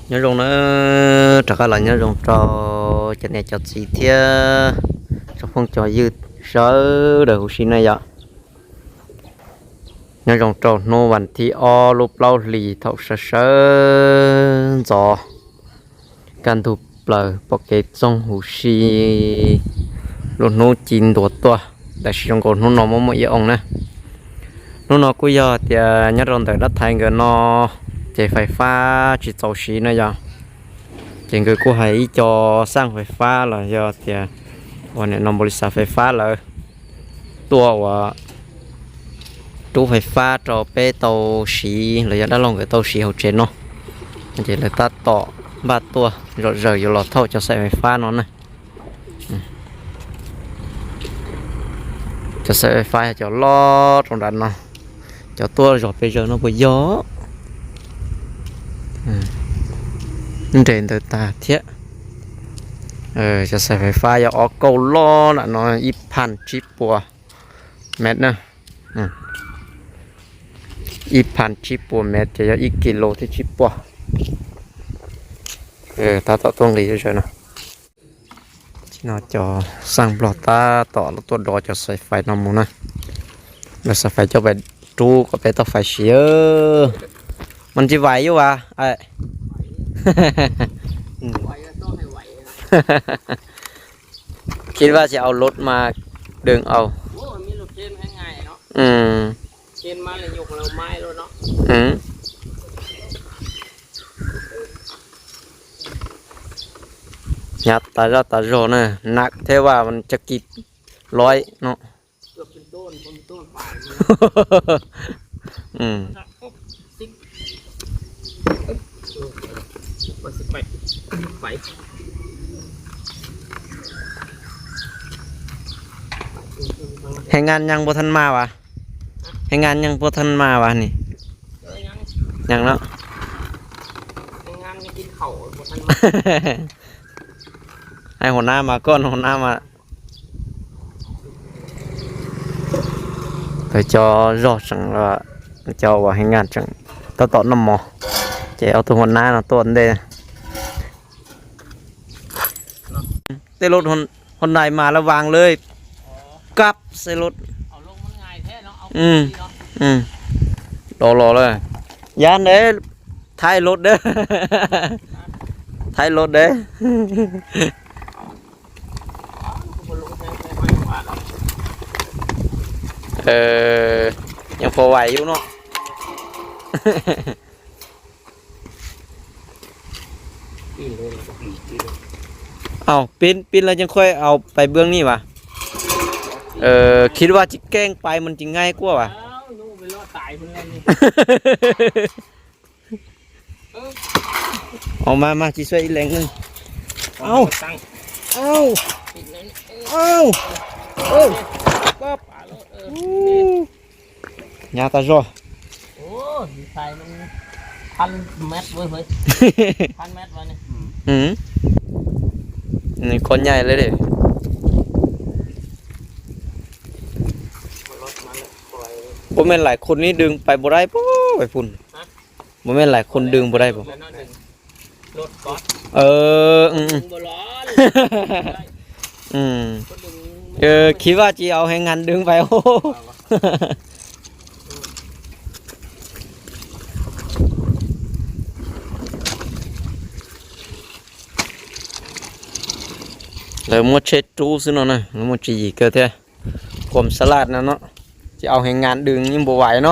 Nyob zoo na, rov qab los nyob zoo rau cov niam cov txiv thiab tsoom phooj cov ywg sawv daws huv si na yom. Nyob zoo rau hnub vas thib ob lub plaub hlis thaum sawv sawv ntxov, kaj ntug plaws pom kev txoog huv si, lub hnub ci ntuag tuaj, tab sis zoo nkaus hnub no muaj muaj ib oo na. Hnub no kuj yog tias nyob rau ntawm dab thaiv nkawd no ces fais fab tsis txaus siv na yom. Ces nkawd kuj hais ib co xaj fais fab los yog tias uas nim no npaum li xav fais fab lawm tuaj uas rub fais fab rau peb tau siv los yog dab laug nkawd tau siv hauv tsev no. Ces lawv tab tom npaj tuaj zom zaws yuav los thauj cov xaim fais fab no na. Cov xaim fais fab yog cov loj rau nram no, cov tuaj zog pes zaws no puas yog? Nres ntawd tag thiab. Cov xaim fais fab yog ob kauj loj nram no ib phaj tsib puas mev na. Ib phaj tsib puas mev ces yog ib kis lus thiab tsib puas. Tab tom tuaj nqis zaws no. Tam sim no cov xaj nplog tab tom tuaj dov cov xaim fais no mus na. Lawv xaim fais coj pais rub kom peb tau fais siv. Mas tsis vais yuj vas. Khib vaj tsis au lub mas dwg au. Hnyav tas zaj tas zog na, nag thiab vaj caj kis loj no. Hais ngan nyeej puas than mas vas? Hais ngan nyeej puas than mas vas ni? Nyeej no. Hais hua nab mas, koj hua nab mas. Cov zog tseem, cov uas hais ngan tseem tab tom noj mov, ces ob tug hua nab no tuaj ntej. Tej lub hua nais mas la vaas lawm, kab xej lub. Dov los lawm. Yam ntev, thaij lub deb, thaij lub deb. Yeej puas vais yus no. Au, pin pin lawv yeej khuaj au pais bươn ni vas. Khib vaj tsis keej pais mas tsis nqaij kuaj vas. Au mas mas tsis xua ib leeg. Au, au, au. Nyav tas zog. Nws kho nyaij li. Puas meej laim khun nib dws pais puas dai puas pais pun? Puas meej laim khun dws puas dai puas? Khib vaj tsis au heev ngas dws pais. Lawv muab tsheb rub xwb no na, lawv muab tswv yim kawg thiab. Khuam xab laj no no, tsis au heev ngas dws yeej npuas vais no.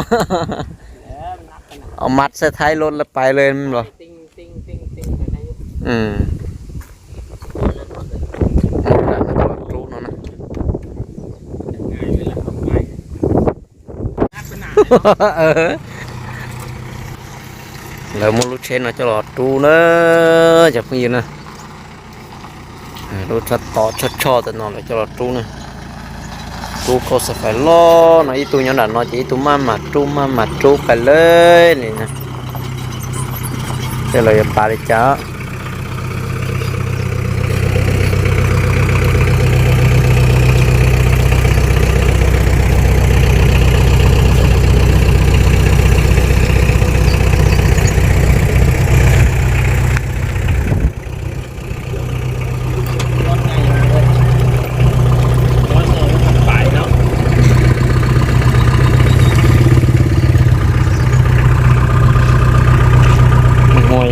Au mab xaib thaib lub pais li los. Lawv muab lub tsheb no coj los rub na, cov phooj ywg na. Lub tsheb tod tshoj tshoj tam no lawv coj los rub na. Rub kauj xav fais loj no, ib tug nyob nram no ces ib tug maj mam rub maj mam rub pais lawm ni. Tej los yuav pav li cas.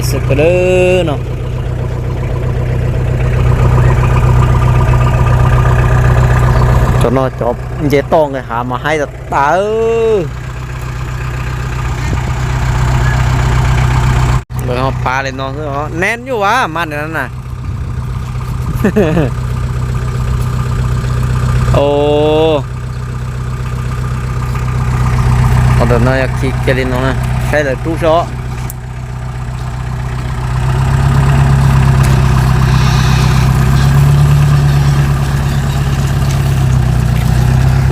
Xwb no, cov no cov nce toj nqis hav mas haib tas tas. Lawv ho pav li no xwb os, neb nyuj vas mas na. Os, ntawm no yog khi kiag li no na, saib lawv rub saib os.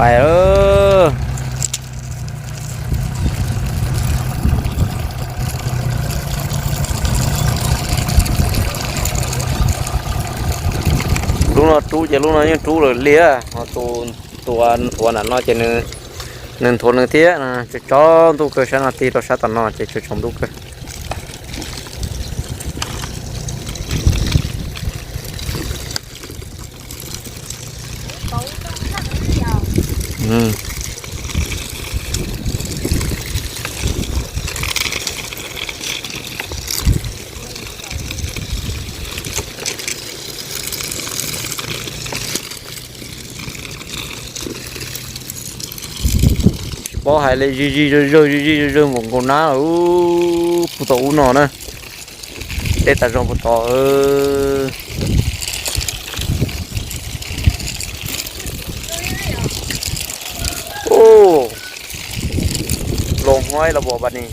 Pais. Lub no rub ces lub no yeej rub lawm liaj. Tus, tus nthuav nram no ces nws nthuav nws thiab. Tsaus ntuj kawg, sab no tig rau sab tom no ces tsaus ntuj kawg. Tsis paub hais li, zij zij zawg zawg, zij zij zawg zawg npaum nkaus nab puag tom ub no na. Deb tas zog puag tod. Los huaib los pam ni.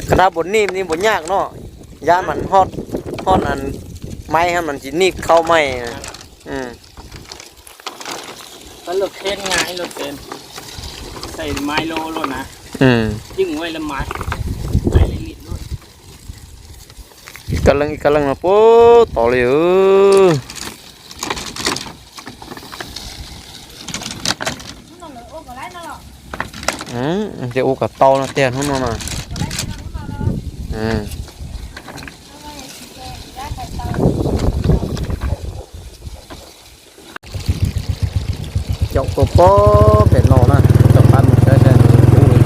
Qhov no puas nij, nij puas nyaj no, yab mas hoj, hoj na, maib mas tsis nij khau maib. Ib kab leej ib kab leej no puag tod li. Ces ua kom tau no tiag hnub no na. Caum tua pob pem no na, caum qab mus saib saib nws ua li.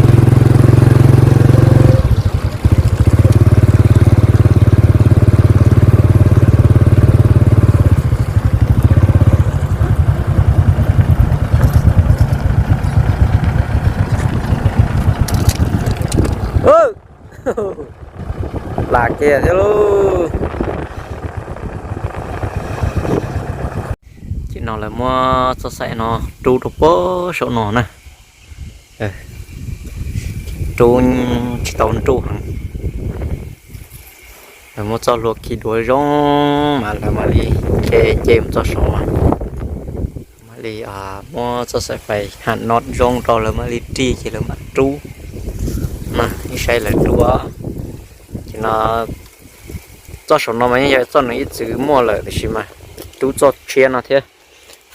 Lam kiag thiab lauj. Ces no lawv muab txoj xaim no rub rau puag saum no na. Rub tsis tau nruj heev. Lawv muab txoj hlua khi dua zoo mas lawv mam li nce, nce mus txoj saud mas mam li muab txoj xaim fais ham no zoo rau lawv mam li rig ces lawv mam rub. Mas ib saib lawv rub. Ces no txoj saum no mas yeej yog txoj nws ib txwm muaj lawm tiam sis mas rub txoj tshiab no thiab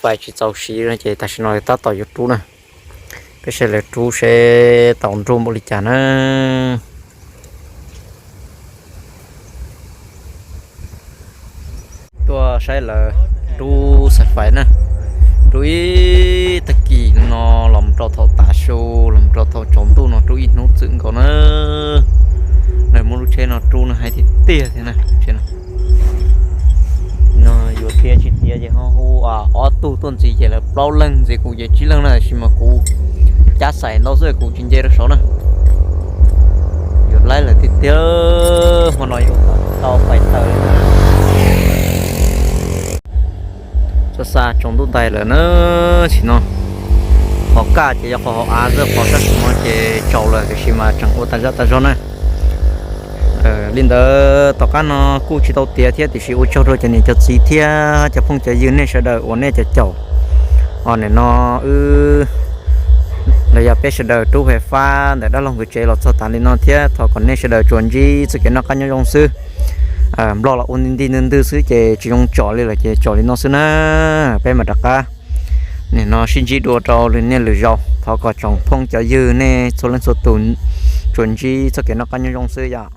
fais tsis txaus siv no ces tam sim no tab tom yuav rub na. Peb saib lawv rub seb tau nruj npaum li cas na. Tuaj saib lawv rub xaim fais na. Rub ib tag kis no los rau thaum tav su, los rau thaum tsaus ntuj no rub ib hnub txwm nkaus na. Lawv muab lub tsheb no rub no hais tiag tiag thiab na. No yuav tiav tsis tiav ces ho hu ob tug tuaj ntxiv ces lawv plaub leeg ntxiv kuv ces tsib leeg na, tiam sis mas kuv cab xaim ntau xwb kuv tsis nce rau saud na. Yuav laib lawm tiag tiag, hmo no yuav tau pais taws li na. Txoj xa tsaus ntuj ntais lawm na. Tsis no qhov kaj ces yog qhov hauv av xwb, qhov sab saum no ces tsaus lawm tiam sis mas tseem ua tas zaj tas zog na. Li ntawd tom qab no kuj tsis tau tiav thiab tiam sis ua tsaug rau cov niam cov txiv thiab cov phooj cov ywg nej sawv daws uas nej cov caum. Os, nim no wb los yog peb sawv daws rub fais fab ntawm dab laug nkawd tsev los txog tas li no thiab thov kom nej sawv daws tsuas ntsib txoj kev noj qab nyob zoo xwb. Nplog los ua nti nti ntwg ntwg xwb ces tsis zoo tsom li lawm ces tsom li no xwb na. Peb mam rov qab. Nim no sib ntsib dua rau lwm niaj lwm zaus, thov kom tsoom phooj cov ywg nej txhua leej txhua tus tsuas ntsib txoj kev noj qab nyob zoo xwb yom.